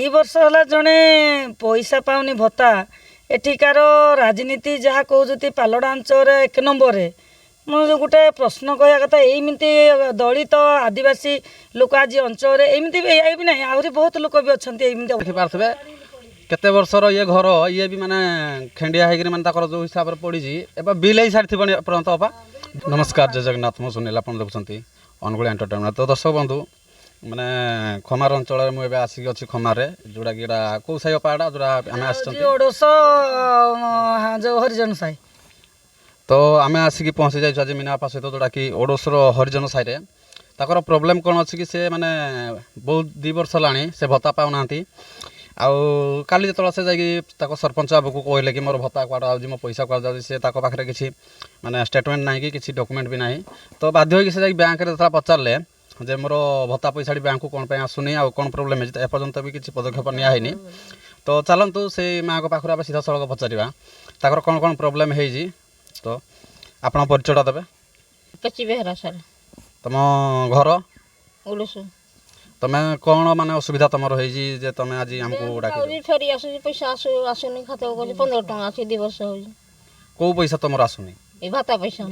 2 ବର୍ଷ ହେଲା ଜଣେ ପଇସା ପାଉନି ଭତ୍ତା। ଏଠିକାର ରାଜନୀତି ଯାହା କହୁଛନ୍ତି, ପାଲଡ଼ା ଅଞ୍ଚଳରେ ଏକ ନମ୍ବରରେ। ମୁଁ ଗୋଟେ ପ୍ରଶ୍ନ କହିବା କଥା, ଏଇମିତି ଦଳିତ ଆଦିବାସୀ ଲୋକ ଆଜି ଅଞ୍ଚଳରେ ଏମିତି ବି ଏଇ ବି ନାହିଁ, ଆହୁରି ବହୁତ ଲୋକ ବି ଅଛନ୍ତି ଏମିତି। ଦେଖିପାରୁଥିବେ କେତେ ବର୍ଷର ଇଏ ଘର, ଇଏ ବି ମାନେ ଖେଣ୍ଡିଆ ହେଇକିରି, ମାନେ ତାଙ୍କର ଯେଉଁ ହିସାବରେ ପଡ଼ିଛି, ଏବେ ବିଲ୍ ହେଇ ସାରିଥିବଣି ଏପର୍ଯ୍ୟନ୍ତ ଅପା। ନମସ୍କାର, ଜୟ ଜଗନ୍ନାଥ। ମୁଁ ସୁନିଲ, ଆପଣ ଦେଖୁଛନ୍ତି ଅନୁଗୁଳ ଏଣ୍ଟରଟେନମେଣ୍ଟ। ତ ଦର୍ଶକ ବନ୍ଧୁ, ମାନେ ଖମାର ଅଞ୍ଚଳରେ ମୁଁ ଏବେ ଆସିକି ଅଛି। ଖମାରରେ ଯେଉଁଟାକି ଏଇଟା କେଉଁ ସାହି ଅପା, ଏଇଟା ଯେଉଁଟା ଆମେ ଆସିଛନ୍ତି? ଓଡ଼ଶ ଯେଉଁ ହରିଜନ ସାହି। ତ ଆମେ ଆସିକି ପହଞ୍ଚି ଯାଇଛୁ ଆଜି ମିନା ବାପା ସହିତ, ଯେଉଁଟାକି ଓଡ଼ଶର ହରିଜନ ସାହିରେ। ତାଙ୍କର ପ୍ରୋବ୍ଲେମ୍ କ'ଣ ଅଛି କି ସେ ମାନେ ବହୁତ 2 ବର୍ଷ ହେଲାଣି ସେ ଭତ୍ତା ପାଉନାହାନ୍ତି। ଆଉ କାଲି ଯେତେବେଳେ ସେ ଯାଇକି ତାଙ୍କ ସରପଞ୍ଚ ବାବୁକୁ କହିଲେ କି ମୋର ଭତ୍ତା କୁଆଡ଼େ ଆଉଛି, ମୋ ପଇସା କୁଆଡ଼େ ଯାଉଛି, ସେ ତାଙ୍କ ପାଖରେ କିଛି ମାନେ ଷ୍ଟେଟମେଣ୍ଟ ନାହିଁ କି କିଛି ଡକୁମେଣ୍ଟ ବି ନାହିଁ। ତ ବାଧ୍ୟ ହୋଇକି ସେ ଯାଇକି ବ୍ୟାଙ୍କରେ ଯେତେବେଳେ ପଚାରିଲେ ଯେ ମୋର ଭତ୍ତା ପଇସାଟି ବ୍ୟାଙ୍କକୁ କ'ଣ ପାଇଁ ଆସୁନି ଆଉ କ'ଣ ପ୍ରୋବ୍ଲେମ୍ ହେଇଛି, ତ ଏପର୍ଯ୍ୟନ୍ତ ବି କିଛି ପଦକ୍ଷେପ ନିଆ ହେଇନି। ତ ଚାଲନ୍ତୁ, ସେଇ ମାଆଙ୍କ ପାଖରୁ ଆମେ ସିଧାସଳଖ ପଚାରିବା ତାଙ୍କର କ'ଣ କ'ଣ ପ୍ରୋବ୍ଲେମ୍ ହେଇଛି। ତ ଆପଣ ପରିଚୟଟା ଦେବେ? ପେଚି ବେହେରା ସାର୍। ତମ ଘର? ଓଡ଼ଶ। ତମେ କ'ଣ ମାନେ ଅସୁବିଧା ତମର ହେଇଛି ଯେ ତମେ ଆଜି ଆମକୁ ଡାକିଛ? ଯାଉଛି, ଫେରି ଆସୁଛି, ପଇସା ଆସୁନି ଖାତାକୁ। କହୁଛି 15 ଟଙ୍କା ଅଛି, 2 ବର୍ଷ ହେଉଛି। କେଉଁ ପଇସା ତମର ଆସୁନି? ଏ ଭତ୍ତା ପଇସା,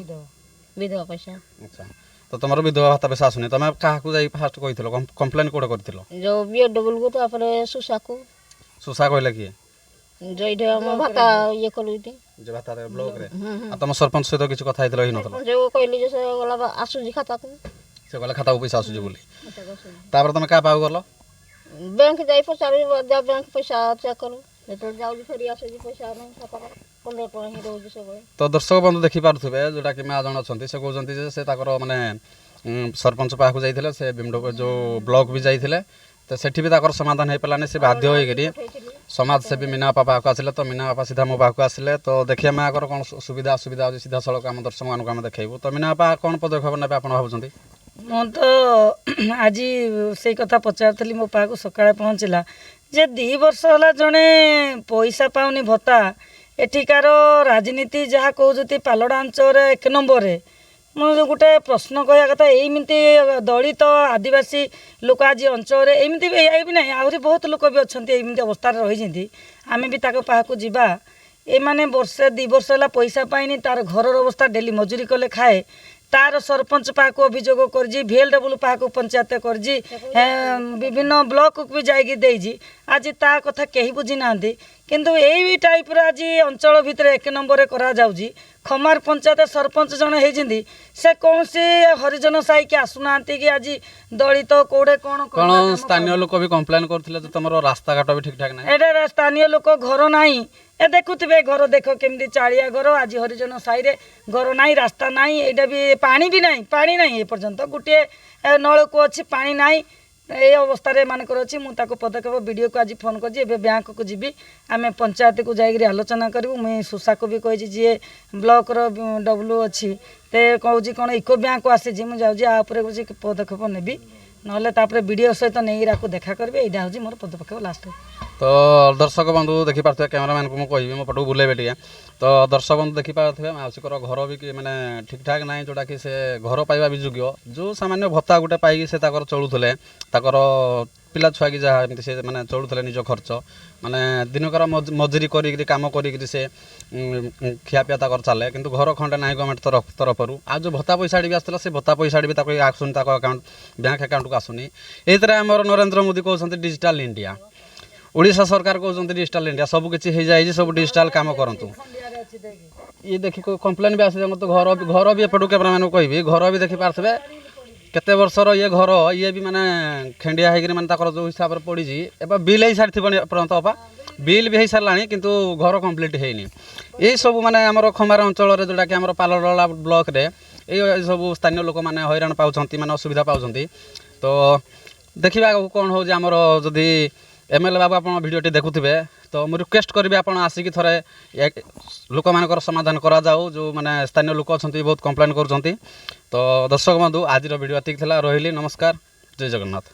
ବିଧବା ପଇସା। ଆଚ୍ଛା, ତ ତମର ବିଧବା ଭତ୍ତା ପଇସା ଆସୁନି। ତମେ କାହାକୁ ଯାଇ ଫାଷ୍ଟ କହିଥିଲ? କମ୍ପ୍ଲେନ୍ କୋଉଠି କରିଥିଲ? ଯୋଉ ବି ଡବଲକୁ, ତାପରେ ସୁସାକୁ। ସୁସା କହିଲେ କିଏ? ଯୋଉଠି ଆମ ଭତ୍ତା ଇଏ କଲୁ ଏଠି। ଯେ ଭତ୍ତା ବ୍ଲକରେ। ଆଉ ତମ ସରପଞ୍ଚ ସହିତ କିଛି କଥା ହେଇଥିଲ, ହେଇନଥିଲ? ଯୋଉ କହିଲି ଯେ ସେ ଗଲା ଆସୁଛି ଖାତାକୁ। ସେ କହିଲେ ଖାତାକୁ ପଇସା ଆସୁଛି ବୋଲି। ଖାତାକୁ ଆସୁଛି। ତାପରେ ତମେ କାହା ପାଖକୁ ଗଲ? ବ୍ୟାଙ୍କ ଯାଇ ପଚାରି, ଯା ବ୍ୟାଙ୍କ ପଇସା ଚେକ୍ କରୁ। ଯେତେବେଳେ ଯାଉଛି, ଫେରି ଆସୁଛି, ପଇସା ନାହିଁ ଖାତାରେ, 15 ଟଙ୍କା ହିଁ ରହୁଛି ସବୁବେଳେ। ତ ଦର୍ଶକ ବନ୍ଧୁ, ଦେଖିପାରୁଥିବେ ଯେଉଁଟାକି ମା ଜଣେ ଅଛନ୍ତି, ସେ କହୁଛନ୍ତି ଯେ ସେ ତାଙ୍କର ମାନେ ସରପଞ୍ଚ ପାଖକୁ ଯାଇଥିଲେ, ସେ ଯେଉଁ ବ୍ଲକ ବି ଯାଇଥିଲେ, ତ ସେଠି ବି ତାଙ୍କର ସମାଧାନ ହେଇପାରିଲାନି। ସେ ବାଧ୍ୟ ହୋଇକରି ସମାଜସେବୀ ମିନା ବାପା ପାଖକୁ ଆସିଲେ। ତ ମିନା ବାପା ସିଧା ମୋ ପାଖକୁ ଆସିଲେ। ତ ଦେଖିବା ମାଆଙ୍କର କ'ଣ ସୁବିଧା ଅସୁବିଧା ଅଛି, ସିଧାସଳଖ ଆମ ଦର୍ଶକମାନଙ୍କୁ ଆମେ ଦେଖେଇବୁ। ତ ମିନା ବାପା, କ'ଣ ପଦକ୍ଷେପ ନେବେ ଆପଣ ଭାବୁଛନ୍ତି? ମୁଁ ତ ଆଜି ସେଇ କଥା ପଚାରୁଥିଲି। ମୋ ପାଖକୁ ସକାଳେ ପହଞ୍ଚିଲା ଯେ 2 ବର୍ଷ ହେଲା ଜଣେ ପଇସା ପାଉନି ଭତ୍ତା। ଏଠିକାର ରାଜନୀତି ଯାହା କହୁଛନ୍ତି, ପାଲଡ଼ା ଅଞ୍ଚଳରେ ଏକ ନମ୍ବରରେ। ମୁଁ ଗୋଟେ ପ୍ରଶ୍ନ କହିବା କଥା, ଏଇମିତି ଦଳିତ ଆଦିବାସୀ ଲୋକ ଆଜି ଅଞ୍ଚଳରେ ଏମିତି ବି ଏଇ ବି ନାହିଁ, ଆହୁରି ବହୁତ ଲୋକ ବି ଅଛନ୍ତି ଏମିତି ଅବସ୍ଥାରେ ରହିଛନ୍ତି। ଆମେ ବି ତାଙ୍କ ପାଖକୁ ଯିବା। ଏମାନେ ବର୍ଷେ 2 ବର୍ଷ ହେଲା ପଇସା ପାଇନି। ତାର ଘରର ଅବସ୍ଥା, ଡେଲି ମଜୁରୀ କଲେ ଖାଏ। ତାର ସରପଞ୍ଚ ପାଖକୁ ଅଭିଯୋଗ କରିଛି, ଭିଏଲଡବ୍ଲ୍ୟୁ ପାଖକୁ ପଞ୍ଚାୟତ କରିଛି, ବିଭିନ୍ନ ବ୍ଲକକୁ ବି ଯାଇକି ଦେଇଛି। ଆଜି ତା କଥା କେହି ବୁଝି ନାହାନ୍ତି। କିନ୍ତୁ ଏଇ ଟାଇପ୍ର ଆଜି ଅଞ୍ଚଳ ଭିତରେ ଏକ ନମ୍ବରରେ କରାଯାଉଛି। ଖମାର ପଞ୍ଚାୟତ ସରପଞ୍ଚ ଜଣେ ହେଇଛନ୍ତି, ସେ କୌଣସି ହରିଜନ ସାହିକି ଆସୁନାହାନ୍ତି କି ଆଜି ଦଳିତ କୋଉଠି କ'ଣ କ'ଣ କରିବା କାମ। ସ୍ଥାନୀୟ ଲୋକ ବି କମ୍ପ୍ଲେନ୍ କରୁଥିଲେ ଯେ ତମର ରାସ୍ତାଘାଟ ବି ଠିକ୍ ଠାକ୍ ନାହିଁ। ଏଇଟା ସ୍ଥାନୀୟ ଲୋକ, ଘର ନାହିଁ। ଏ ଦେଖୁଥିବେ ଘର, ଦେଖ କେମିତି ଚାଳିଆ ଘର। ଆଜି ହରିଜନ ସାହିରେ ଘର ନାହିଁ, ରାସ୍ତା ନାହିଁ, ଏଇଟା ବି ପାଣି ବି ନାହିଁ। ପାଣି ନାହିଁ ଏପର୍ଯ୍ୟନ୍ତ। ଗୋଟିଏ ନଳକୂଅ ଅଛି, ପାଣି ନାହିଁ। ଏଇ ଅବସ୍ଥାରେ ଏମାନଙ୍କର ଅଛି। ମୁଁ ତାକୁ ପଦକ୍ଷେପ ବିଡ଼ିଓକୁ ଆଜି ଫୋନ୍ କରିଛି। ଏବେ ବ୍ୟାଙ୍କକୁ ଯିବି, ଆମେ ପଞ୍ଚାୟତକୁ ଯାଇକରି ଆଲୋଚନା କରିବୁ। ମୁଁ ସୁସାକୁ ବି କହିଛି, ଯିଏ ବ୍ଲକର ଡବ୍ଲୁ ଅଛି, ସେ କହୁଛି କ'ଣ ୟୁକୋ ବ୍ୟାଙ୍କକୁ ଆସିଛି। ମୁଁ ଯାଉଛି, ଆ ଉପରେ କିଛି ପଦକ୍ଷେପ ନେବି, ନହେଲେ ତାପରେ ବିଡ଼ିଓ ସହିତ ନେଇକି ଆକୁ ଦେଖା କରିବି। ଏଇଟା ହେଉଛି ମୋର ପଦକ୍ଷେପ ଲାଷ୍ଟ। ତ ଦର୍ଶକ ବନ୍ଧୁ, ଦେଖିପାରୁଥିବେ, କ୍ୟାମେରାମ୍ୟାନକୁ ମୁଁ କହିବି ମୋ ପଟକୁ ବୁଲେଇବେ ଟିକେ। ତ ଦର୍ଶକ ବନ୍ଧୁ, ଦେଖିପାରୁଥିବେ ମାଉସୀଙ୍କର ଘର ବି କି ମାନେ ଠିକ୍ ଠାକ୍ ନାହିଁ, ଯେଉଁଟାକି ସେ ଘର ପାଇବା ବି ଯୋଗ୍ୟ। ଯେଉଁ ସାମାନ୍ୟ ଭତ୍ତା ଗୋଟେ ପାଇକି ସେ ତାଙ୍କର ଚଳୁଥିଲେ, ତାଙ୍କର ପିଲା ଛୁଆ କି ଯାହା ଏମିତି ସେ ମାନେ ଚଳୁଥିଲେ। ନିଜ ଖର୍ଚ୍ଚ ମାନେ ଦିନକର ମଜୁରୀ କରିକିରି, କାମ କରିକିରି ସେ ଖିଆପିଆ ତାଙ୍କର ଚାଲେ। କିନ୍ତୁ ଘର ଖଣ୍ଡେ ନାହିଁ ଗଭର୍ଣ୍ଣମେଣ୍ଟ ତରଫରୁ। ଆଉ ଯେଉଁ ଭତ୍ତା ପଇସାଟି ବି ଆସୁଥିଲା, ସେ ଭତ୍ତା ପଇସାଟି ବି ତାକୁ ଆସୁନି, ତାଙ୍କ ଆକାଉଣ୍ଟ ବ୍ୟାଙ୍କ ଆକାଉଣ୍ଟକୁ ଆସୁନି। ଏଇଥିରେ ଆମର ନରେନ୍ଦ୍ର ମୋଦି କହୁଛନ୍ତି ଡିଜିଟାଲ ଇଣ୍ଡିଆ, ଓଡ଼ିଶା ସରକାର କହୁଛନ୍ତି ଡିଜିଟାଲ ଇଣ୍ଡିଆ, ସବୁ କିଛି ହେଇଯାଇଛି, ସବୁ ଡିଜିଟାଲ କାମ କରନ୍ତୁ। ଇଏ ଦେଖି କମ୍ପ୍ଲେନ୍ ବି ଆସିଛି ମୋତେ। ଘର ବି ଏପଟକୁ କ୍ୟାମେରାମ୍ୟାନକୁ କହିବି, ଘର ବି ଦେଖିପାରୁଥିବେ କେତେ ବର୍ଷର ଇଏ ଘର, ଇଏ ବି ମାନେ ଖେଣ୍ଡିଆ ହେଇକିରି, ମାନେ ତାଙ୍କର ଯେଉଁ ହିସାବରେ ପଡ଼ିଛି, ଏବେ ବିଲ୍ ହେଇ ସାରିଥିବଣି ଏପର୍ଯ୍ୟନ୍ତ ଅପା? ବିଲ୍ ବି ହେଇସାରିଲାଣି, କିନ୍ତୁ ଘର କମ୍ପ୍ଲିଟ୍ ହେଇନି। ଏଇସବୁ ମାନେ ଆମର ଖମାର ଅଞ୍ଚଳରେ, ଯେଉଁଟାକି ଆମର ପାଲଲହଡ଼ା ବ୍ଲକରେ ଏଇ ସବୁ ସ୍ଥାନୀୟ ଲୋକମାନେ ହଇରାଣ ପାଉଛନ୍ତି, ମାନେ ଅସୁବିଧା ପାଉଛନ୍ତି। ତ ଦେଖିବା ଆଗକୁ କ'ଣ ହେଉଛି। ଆମର ଯଦି ଏମଏଲଏ ବାବୁ ଆପଣ ଭିଡ଼ିଓଟି ଦେଖୁଥିବେ, ତ ମୁଁ ରିକ୍ୱେଷ୍ଟ କରିବି ଆପଣ ଆସିକି ଥରେ ଲୋକମାନଙ୍କର ସମାଧାନ କରାଯାଉ। ଯେଉଁ ମାନେ ସ୍ଥାନୀୟ ଲୋକ ଅଛନ୍ତି, ବହୁତ କମ୍ପ୍ଲେନ୍ କରୁଛନ୍ତି। ତ ଦର୍ଶକ ବନ୍ଧୁ, ଆଜିର ଭିଡ଼ିଓ ଏତିକି ଥିଲା। ରହିଲି, ନମସ୍କାର, ଜୟ ଜଗନ୍ନାଥ।